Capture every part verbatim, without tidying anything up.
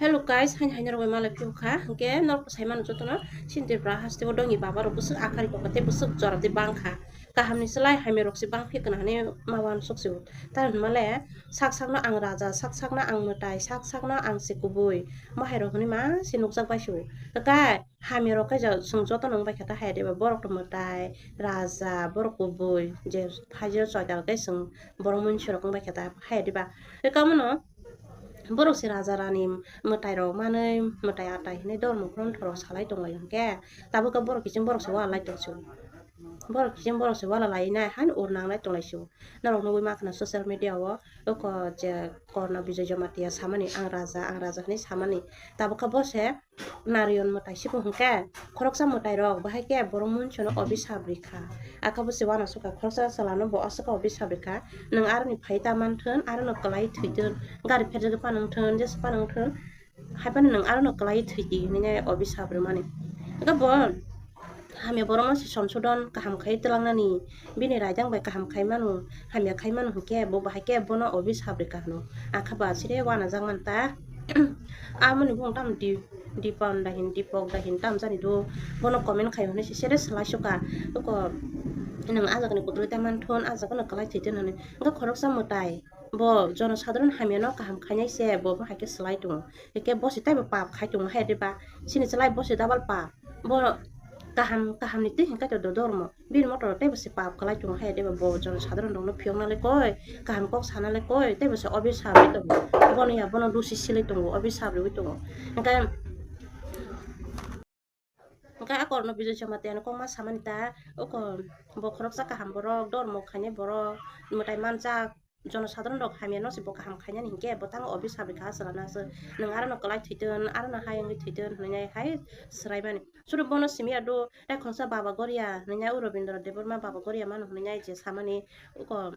Hello guys, haini haini rogwi malai phiyokha, hwnkhe norok saimano jotono chini Tripura hasteo dongi baba rok bwswk akhari kokha tei bwswk jora tei bangkha. Kahamni slai hamya rok se bangphi kana hinwi ma uansuk se o. Tamoni hwnmale sak sakno ang raja, sak sakno ang mwtai, sak sakno ang se kubui. Mo hai rok hinwi ma se nukjak bai se o. Kakai hamya rok khe ja chwng jotono wng bai kha ta hai diba, borok to mwtai, raja, borok kubui, je phaijak soital tei chwng borok mwnsi rok wng bai kha ta hai diba. Tei kamono borok se raja rani mwtai rok manwi mwtai atai hinwi dormo grontho rok salai tong lai hwnkhe tabuk khe borok kiching borok se wala lai tong se o. Borok kiching borok se wala lai nai haino ur nang lai tong lai se o. Norok nugwi ma khna social media o oko je Korno Bijoy Jamatia samani ang raja ang raja hinwi samani tabuk khe bo se Narayon mwtai se bo hwnkhe khoroksa mwtai rok bahai khe borok mwnsi no obisap rikha. Aka bo se uanasukha khoroksa chwla no bo aswk obisap rikha. Nwng aroni phai ta manthun, arono kwlai thwithun, gari pherjagwi phano wngthun, jesa phano wngthun, hai phano nwng arono kwlai thwidi hinwi obisap rwmani. Aka bo hamya borokno se somsodon kaham khai twlangnani, bini raidang bai kaham khai mano, hamya khai mano hwnkhe bo bahai khe bono obisap rikha hwno. Akha ba sire uanajak man ta. Amoni bung tam di, Dipan da hin, Dipok da hin tam jani do, bono comment khai hwnwi se sere swlai suka. Oko nwng ah jagani kwdwlwi ta manthun, ah jagano kwlai thwithun hwnwi. Wngkha khoroksa mwtai. Bo jonosadharon hamyano kaham khainai se bo, bo hai khe swlai tongo. Hwnkhe bo se teibo pap khai tongo hai diba? Chini chwlai bo se double pap. Bo kaham, kahamni twi hwnkhe to do dormo. Bini motor teibo se pap kwlai tongo hai diba? Bo jonosadharon rokno phiyokna le koi, kaham kok sana le koi, teibo se obisap ri tongo. Bono ya bono dusi silai tongo, obisap riwi tongo. Hwnkhe Hwnkhe a Korno Bijoy Jamatia ni kokma samani ta, oko bo khoroksa kaham borok, dormo khainai borok, mwtai manjak, jonosadharon rok hamya no se bo kaham khainani hinkhe bo tamo obisap rikha chwla no aswk. Nwng arono kwlai thwitun, arono hai wngwi thwitun hwnwi hai swraimani. Suru bono simi ado, tei khoroksa Baba Goria hwnwi nai, o Robindra Debbarma Baba Goria mano hwnwi nai je samani, oko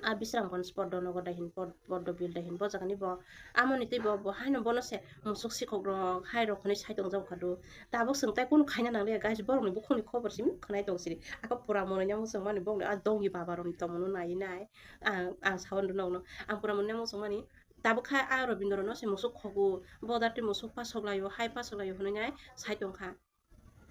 a Bisramganj Poddo Nagar da hin, Pod-, Poddo Bill da hin, bo jagani bo. Amoni twi bo, bo haino bono se musuk sikhok rok, hai rok hwnwi sai tong jak kha do. Tabuk chwng tai kunu khaina nang liya, guys, borokni bukhukni khobor simi khwnai tong siri. Ako pura mono nya muchung mani bokni a dongi baba rokni tongmano nai nai. Ang, ang sawan do nokno. Ang pura mono nya muchung mani. Tabuk kha a Robindra no se musuk khogo, bo da twi musuk pasok laio, hai pasok laio hwnwi nai sai tong kha.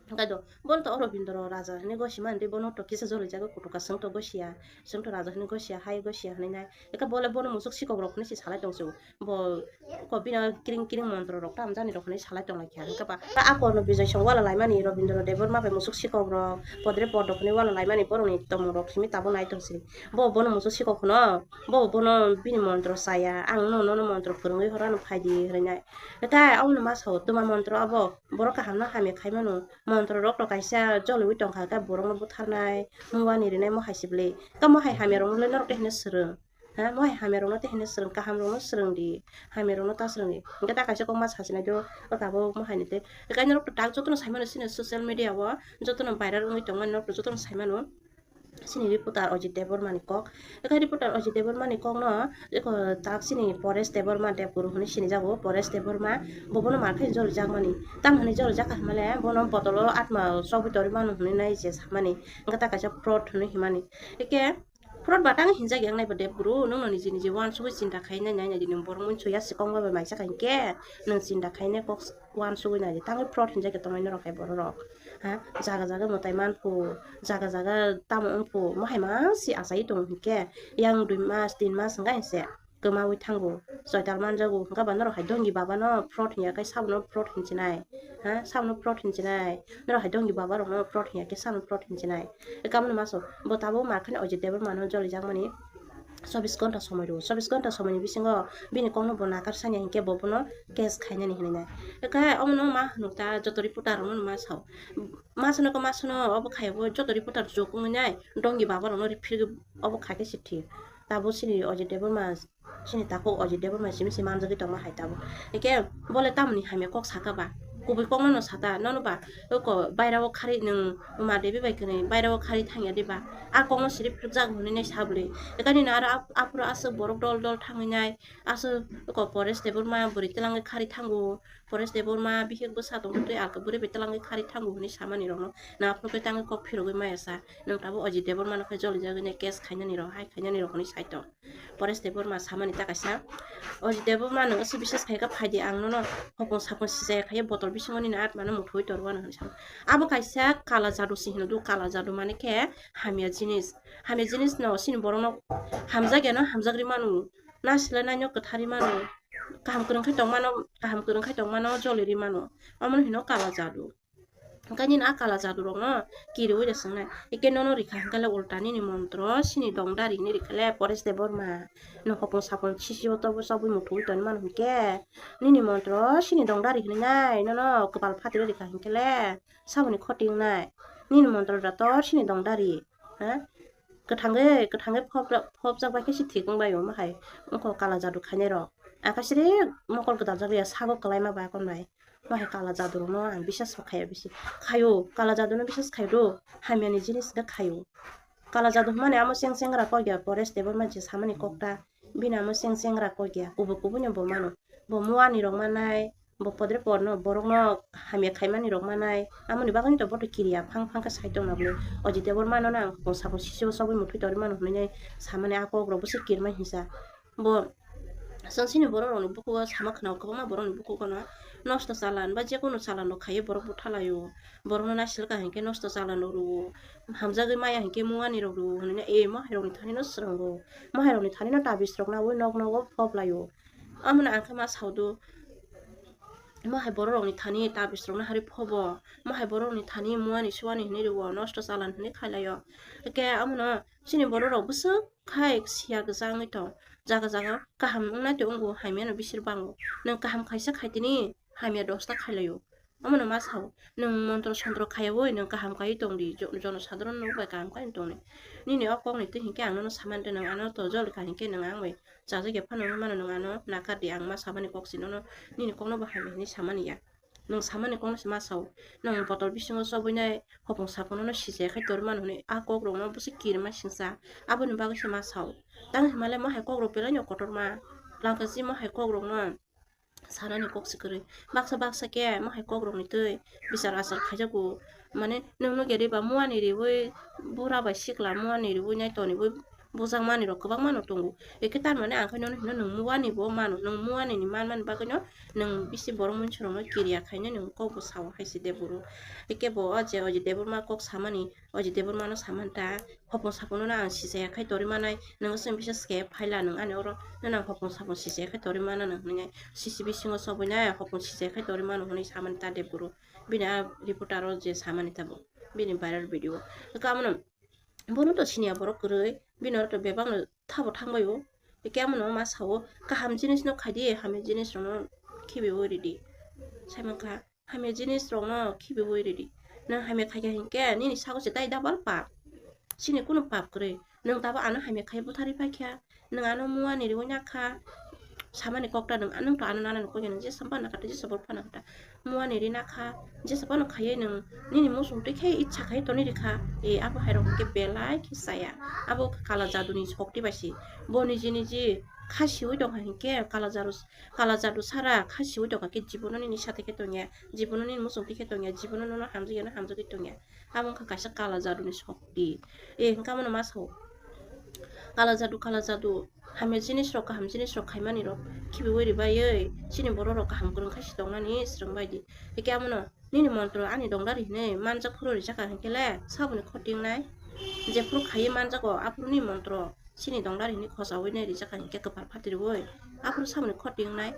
Hwnkhe do, bono to o Robindra raja hinwi gosi mani tei bono to kisa joli jago kutuka, chwng to gosia, chwng to raja hinwi gosia, hai gosia hinwi nai. Eka bole bono musuk sikok rok hinwi se salai tong se o. Bo ko bino kiring kiring montro rok tam jani rok hinwi salai tong lai kha. Hwnkhe ba a Korno Bijoy song wala laimani Robindra Debbarma bai musuk sikok rok podre pod rok hinwi wala laimani borokni tongmung rok simi tabuk nai tong siri. Bo bono musuk sikok hwno, bo bono bini montro chaya, ang no nono montro phwrwngwi horo ano phaidi hinwi nai. Hwnkhe omono ma sao twma montro abo? Borok kaham no hamya khai mano. Montro rok to kaisa joliwi tongkha, khe borok no butharnai, muani rinai, mo hai se bwle. Tamo hai hamya rok no le norok te hino swrwng? Ha, mo hai hamya rok no te hino swrwng, kaham rok no swrwng di, hamya rok no ta swrwng di. Hwnkhe ta kaisa kokma sasinai do, o tabuk mo hai ni te. Khe norok to tak jotono sai mano sini social media o, jotono viral wngwi tongmani norok to jotono sai mano. Chini reporter Ajit Debbarma ni kok. Eko reporter Ajit Debbarma ni kok no eko tak chini Paresh Debbarma, Debguru hwnwi sini jago, Paresh Debbarma. Bo bono mar khe joli jak mani. Tam hwnwi joli jak kha hwnmale bono botolo atma chobwi torwi mano hwnwi nai je samani. Wngkha ta kaisa fraud hwnwi himani. Eke fraud ba tang hinjak yang nai bo Debguru, nwng no niji niji uansugwi chinta khai nai nai nai di, nwng borok mui chuya sikong bai bai maisa kha hinkhe nwng chinta khai nai kok uansugwi nai di. Tangwi fraud hinjak ya tongnai norok hai borok rok. Ha, jaga jaga mwtai manphu, jaga jaga tamo wngphu, mo hai ma si achai tongo hinkhe, yang dui mas, tin mas hwnkha hinse kwmaui thango, soital manjago, hwnkha ba norok hai dongi baba no fraud hinya khe sabono fraud hinchinai, ha, sabono fraud hinchinai, norok hai dongi baba rok no fraud hinya khe sabono fraud hinchinai. Kamoni maso bo tabuk mar khani Ajit Debbarma no joli jak mani. Chobbish ghonta somoi rwo, chobbish ghonta somoi ni bisingo bini kokno bo nakar sanya hinkhe bo bono case khainani hinwi nai. Khe omono ma hwnwi ta joto reporter rokno ma sao. Ma sano ko ma sano obo khai bo joto reporter jok wngwi nai dongi baba rokno rephirwi obo khai khe se thik. Tabuk chini Ajit Debbarma, chini takhuk Ajit Debbarma simi se manjagwi tongma hai tabuk. Hinkhe bole tamoni hamya kok saka ba? Kubui kokno no sata, nono ba oko baira o khari nwng ma debi bai kwnwi baira o khari thangya diba? A kokno siri phirukjak hwnwi nai sa bwrwi. Ekani no aro ap-, aphuru aswk borok dol dol thangwi nai, aswk oko Paresh Debbarma bwrwi twlangwi khari thango, Paresh Debbarma bihik bwsa tongtwi alka bwrwi bai twlangwi khari thango hwnwi samani rokno na aphuru khe tangwi kok phirogwi maya sa. Nwng tabuk Ajit Debbarma no khe jolijagwi nai case khainani rok, hai khainani rok hwnwi sai tong. Paresh Debbarma samani ta kaisa, Ajit Debbarma nwng aswk biswas khai kha, phai di ang nono hopong sapong sijaya khai botol bisingo nini atma no muthungwi tongo ano hwnwi sa. Abo kaisa kala jadu se hino do, kala jadu mane khe hamya jinis, hamya jinis no chini borok no hamjak ya no hamjak ri manu, na sila nai no kwthar ri manu, kaham kwrwng khai tong mano, kaham kwrwng khai tong mano joli ri mano, omo no hino kala jadu. Hwnkhe nini a kala jadurokno kiriui de swngnai. Eke nono rikha hwnkhe le ulta nini montro sini dongdari hinwi rikha le Paresh Debbarma. Nwng hopong sapong sisio tobo chobwi muthungwi tongwi mano hwnkhe nini montro sini dongdari hinwi nai nono kwpal phatiro rikha hwnkhe le saboni khoti wngnai. Nini montro da tor sini dongdari. Ha? Kwthangwi, kwthangwi phopjak, phopjak bai khe se thik wng bai o, omo hai wngkha o kala jadu khainai rok. Ang khe siri mokol gwdal jak ya sago kwlai ma bai kon bai. Mo hai kala jadu rok no ang bisas bo khaiya bisi. Khaio, kala jadu no bisas khaio do, hamya ni jinis hwnkhe khaio. Kala jadu hwnmani amo cheng chengra kok ya, Paresh Debbarma je samani kok ta, bini amo cheng chengra kok ya, kubui kubui no bo mano. Bo mua ni rok manai, bo podre por no, borok no hamya khaimani rok manai. Amoni bagwi to boto kiriya phang phang khe sai tongna bwlwi. Ajit Debbarma no ang hopong sapong sisio chobwi muthungwi tongwi mano hwnwi samani a kok rok bwswk kirima hinsa. Bo chwng chini borok rokni bukugo sama khwnao, kwbangma borokni bukugo no nosto chalan ba jekono chalan rok khaiwi borok butha laio. Borokno naisle kaham khe nosto chalan rok rwo, hamjagwi maya hinkhe muani rok rwo hwnwi e mohai rokni thani no swrwngo. Mohai rokni thani no tabis rok naui nok nogo phop laio. Omono ang khe ma sao do, mohai borok rokni thani tabis rokno hari phobo, mohai borok rokni thani muani suani hinwi rwo, nosto chalan hinwi khai laio. Hwnkhe omono chini borok rok bwswk khai siya gwja wngwi tong. Jaga jaga kaham wngnai tei wngo, hamya no bisir bango. Nwng kaham kaisa khai tini, hamya dosta khai laio. Omono ma sao, nwng montro sontro khaiwi nwng kaham kaiwi tong di, jo-, jono sadharon nuk bai kaham kaiwi tong di. Nini o kok ni twi hinkhe ang nono samani rw, nwng ano to joli kha hinkhe nwng ang bai chajak ya phano wngwi mano, nwng ano nakar di, ang ma samani kok se nono, nini kok no bo hamya hinwi samani ya. Nwng samani kokno se ma sao. Nwng botol bisingo chobwi nai hopong sapong no sijaya khai torwi mano hwnwi a kok rok no bwswk kirima singsa. Aboni bagwi se ma sao. Tang hinmale mo hai kok rok belai no kotorma. Langkaji mo hai kok rok no sanani kok se kwrwi. Baksa baksa khe mo hai kok rok ni twi bichar achar khaijago. Mane nwng no gede ba muani riwi bura bai sikla muani riwi nai toniwi bujak manwi rok kwbangma no tongo. Eke tar mane ang khe nono hino nwng muani bo mano, nwng muani ni manmani bagwi no nwng bisi borok mwnchorok no kiriya khainai nwng kok bo sao hai se de buru. Eke bo o je Ajit Debbarma kok samani, Ajit Debbarma no samani ta, hopong sapong no ang sijaya khai torwi manai, nwng chwng bisa se phaila nwng ani oro nono ang hopong sapong sijaya khai torwi mana nwng hwnwi sisi bisingo chobwi nai hopong sijaya khai torwi mano hwnwi samani ta de buru. Bini a reporter o je samani ta bo bini viral video. Eke amo no bono to siniya borok kwrwi, bini oro to bebak no thabo thangbai o. Eke amo no ma sao, kaham jinis no khai di, hamya jinis rok no khibiwi ridi. Sai mankha, hamya jinis rok no khibiwi ridi. Nwng hamya khaikha hinkhe nini sago se tai double pap. Chini kunu pap kwrwi. Nwng tabo ano hamya khai butharwi paikha. Nwng ano muani riwi nakha. Samani kokta nwng, nwng to ano nanani kok ya, nwng jesa phano nakha ta, jesa bol phano nakha ta. Muani ri nakha, jesa phano khaiwi nwng nini muchung twi khe icha khai toni rikha. E, abo hai rok hinkhe belai khe chaya. Abo kala jaduni sokti bai se. Bo niji niji kha siwi tongkha hinkhe kala jadu, kala jadu sara kha siwi tongkha khe jibono nini sate khe tongya. Jibono nini muchung twi khe tongya. Jibono nono hamjak ya no hamjagwi tongya. Abo wngkha kaisa kala jaduni sokti. E, hwnkhe amo no ma sao. Kala jadu, kala jadu. Hamya jinis rok, kaham jinis rok khaimani rok khibiwi ribaiwi chini borok rok kaham kwrwng khai se tongnani swrwng bai di. Hwnkhe amo no nini montro ani dongdari hinwi manjak phuru rijak kha hinkhe le saboni khoti wngnai. Jephuru khaiwi manjago aphuru ni montro chini dongdari hinwi khochawi nai rijak kha hinkhe kwpal phatiriwi aphuru saboni khoti wngnai.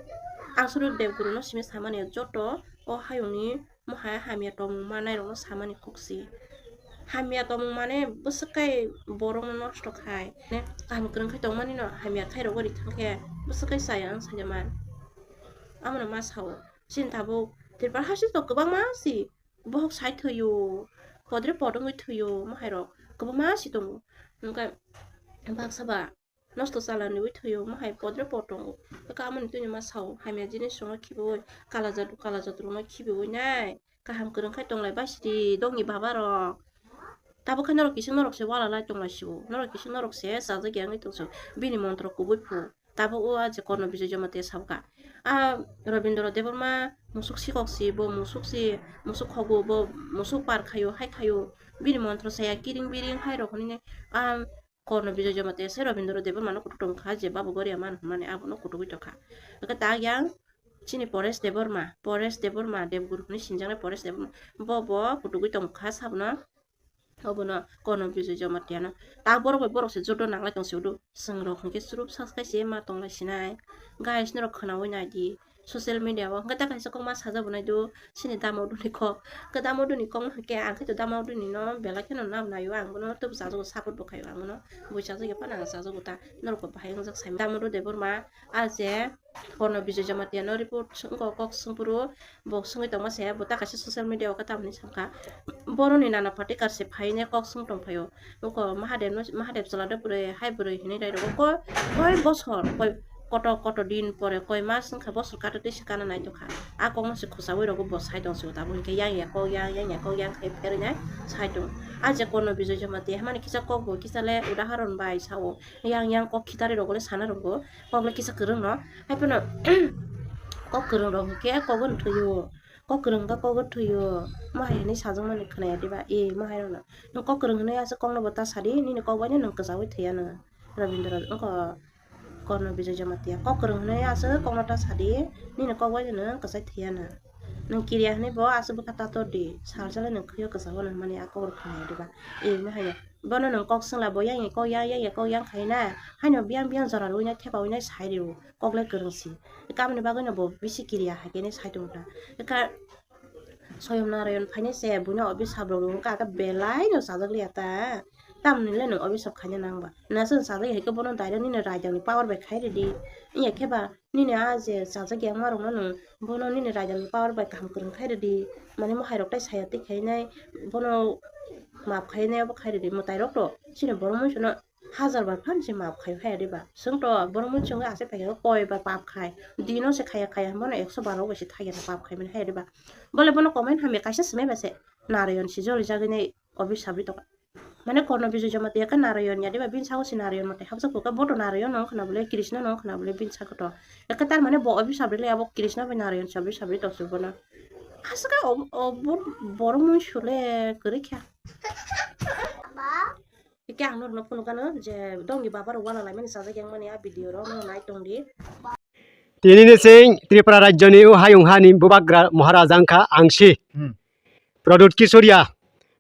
Ang Suryo Debguru no simi samani joto o hayungni mohai hamya tongmung manai rokno samani kok si. Hamya tongmung mane bwswk kai borokno nosto khai. Ne kaham kwrwng khai tongmani no hamya khai rogwi ri thangkhe bwswk kai chaya wng saida man. Amo no ma sao. Chini tabuk Tripura haste to kwbangma si bohok sai thwio, podre pod wngwi thwio, mohai rok kwbangma si tongo. Hwnkhe baksa ba nosto chalani wi thwio, mohai podre pod tongo. Kha amoni twini ma sao, hamya jinis rokno khibiwi, kala jadu kala jadu rokno khibiwi nai. Kaham kwrwng khai tonglai basidi dongni baba rok. Tabuk khe norok kising norok se wala lai tonglai sio. Norok kising norok se chajak ya wngwi tong sio. Bini montro kubui phu. Tabuk o a je Korno Bijoy Jamatia sabo kha. A Robindra Debbarma musuk sikok si, bo musuk si, musuk khogo, bo musuk par khaio, hai khaio. Bini montro saya kiring biring hai rok hwnwi a Korno Bijoy Jamatia se Robindra Debbarma no kutuk tong kha je babu goria man hwnmani abono kutugwi tong kha. Hwnkhe tak yang chini Paresh Debbarma, Paresh Debbarma, Debguru hwnwi sinjaknai Paresh Debbarma. Bo bo kutugwi tong kha sabono. Obono Korno Bijoy Jamatia no. Tak borok bai borok se joto nanglai tong se udu. Chwng rok hwnkhe churup sak kai se ma tonglai sinai. Guys norok khwnawi nai di. Social media o hwnkhe ta kaisa kok ma sajak bo nai do. Chini dama uduni kok. Khe dama uduni kok no hwnkhe ang khe to dama uduni no belai kheno nam naio ang bono tub chajago support bo khaio ang bono. Bui chajago phano ang chajago ta. Norok bo bahai wngjak sai. Dama udu Debbarma a je Korno Bijoy Jamatia no report swngkha, kok swngphuru bo swngwi tongma se bo ta kaisa social media o khe tamni sakha. Boroni nana patikar se phaine kok swng tong phaio. Oko Mahadev no, Mahadev chwla de bwrwi hai bwrwi hinwi rai rogo koi, koi bosor, koi koto koto din pore koi mas wngkha bosor kato tei se kana nai tongkha. A kok no se khwchawi rogo bo sai tong se tabuk hinkhe yang ya kok yang, yang ya kok yang khai pherwi nai sai tong. A je Korno Bijoy Jamatia hamani kisa kok bo kisa le udaharon bai sao. Yang yang kok khitari rok le sana rwgo, kok le kisa kwrwng no. Hai phano kok kwrwng rok hwnkhe kok no thwio, kok kwrwng khe kok no thwio. Mo hai hwnwi sajakmani khwnaya diba? E mo hai rok no. Nwng kok kwrwng hwnwi aswk kok no bo ta sadi, nini kok bai no nwng kwchaui thwiya nw. Rabindra wngkha Korno Bijoy Jamatia. Kok kwrwng hwnwi aswk kok no ta sadi, nini kok bai no nwng kwchai thwiya nw. Nwng kiriya hwnwi bo aswk bwkha tator di, sal sal nwng khwio kwchao nw hwnmani a kok rok khwnaya diba? E mo hai no. Bono nwng kok swngla bo yang ya kok yang, yang ya kok yang khai na. Haino biyang biyang jora rwina thepa wina sai rw kok le kwrwng si. Kamni bagwi no bo bisi kiriya hai khe sai tong kha. Kha Soyom Narayan phainai se buino office sap rok rw kha belai no chajak liya ta. Tamni le nwng office sap khaina nang ba. Na chwng chajak hai khe bono direct nini raidang ni power bai khai rw di. Iya khe ba nini a je chajak yang ma rok no nwng bono nini raidang ni power bai kaham kwrwng khai rw di. Mane mo hai rok tai saya twi khai nai bono map khai nai abo khai rw di mwtai rok to. Chini borok mui sano hajar bar phan se map khai phai diba. Swng to borok mui chwng asai phai koi bar pap khai. Dino se khaya khaya bono ekso baro bai se thaiya pap khai mani hai diba. Bole bono comment hamya kaisa swmai ba se Narayan se joli jagwi nai office sabri tongkha. Mane Korno Bijoy Jamatia khe Narayan ya diba, bini sago se Narayan mate habjak kok, boto Narayan no khna bole, Krishna no khna bole, bini sago to. Ekhe tar mane bo office sabri le abo Krishna bai Narayan sabri sabri tong se bono. Aswk khe o, o, bo, borok mui sule kwrwi kha. Hingke ang norokno phunukgano je dongni baba rok uana laimani chajak yang mani a video rok no nai tongdi. Tini ni sing Tripura rajyo ni o hayung hani bubagra Maharaja wngkha Angsi. Hmm. Pradyut Kisoria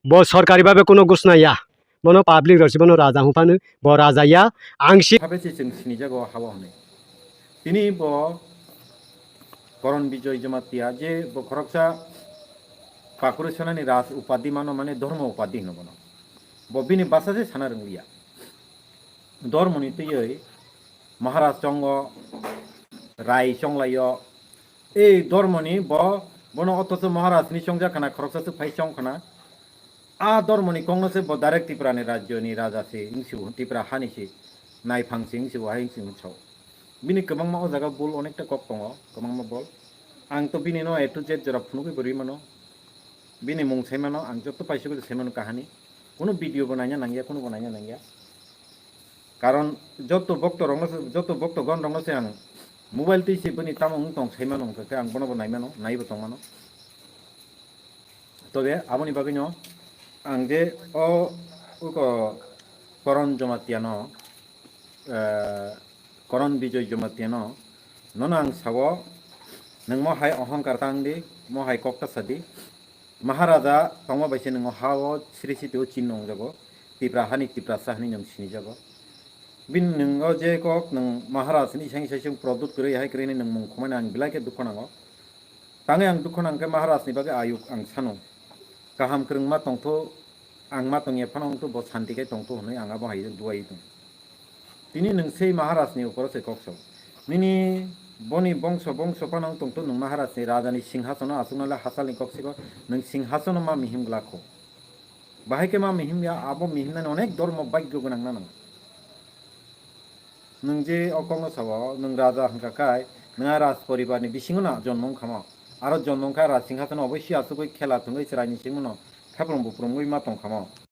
bo sorkari babe kono gosna ya. Bono public rok si bono raja hwnphano bo raja ya Angsi. Habe se chwng sinijago hawa hwnwi. Tini bo Koron Bijoy Jamatia je bo khoroksa Pakurusonani Raj upadi mano, mane dhormo upadi hino bono. Bo bini basa se sana rwngliya. Dhormoni twiwi Maharaj chongo, Rai chonglaio. Ei dhormoni bo, bono othocho Maharajni chongjak khana, khoroksa se phai chong khana. A dhormoni kokno se bo direct Tripurani rajyoni raja se wngsibo, Tripura hani se naiphang se wngsibo, hai wngsibo sao. Bini kwbangma o jaga bol onekta kok tongo, kwbangma bol. Ang to bini no A to Z jora phunugwi bo rwi mano. Bini mung sai mano, ang joto paisugwi sai mano kahani. Kuno video bo naina nangya, kuno bo naina nangya. Karon joto bokto rokno se, joto bokto gon rokno se ang mobile twi se bini tamo wng tong sai mano, hwnkhe ang bono bo nai mano, naibo tong mano. Tobe aboni bagwino ang je o uko Koron Jamatia no, eh, Koron Bijoy Jamatia no, nono ang sao, nwng mo hai ohongkar ta wng di, mo hai kok ta sa di. Maharaja tongma bai se nwng o ha o Sri Siti o chinno wngjago, Tipra hani Tiprasa hwnwi nwng sinijago. Bini nwng o je kok nwng Maharaj ni isang isang pradyut kwrwi hai kwrwi hwnwi nwng mung khumani ang belai khe dukho nango. Tangwi ang dukho nang khe Maharaj ni bagwi ayuk ang sano. Kaham kwrwngma tongtho, ang ma tongya phano wngtho, bo santi khe tongtho hwnwi ang abo hai duai tong. Tini nwng sei Maharaj ni uporo se kok sao. Nini boni bongso bongso phano wng tongtho, nwng Maharaj ni raja ni singhasono achukna le hachal ni kok siko, nwng singhasono ma mihim glak kho. Bahai khe ma mihim ya, abo mihim nani onek dhormo bhagyo gwnang na nang. Nwng je o kokno sao, nwng raja hwnkha khai, nwng a raj poribarni bisingono jonmo wngkhamo. Aro jonmo wngkha raj singhasono oboisya asugwi khela thwngwi chwraini simono theprom buprumwi ma tongkhamo.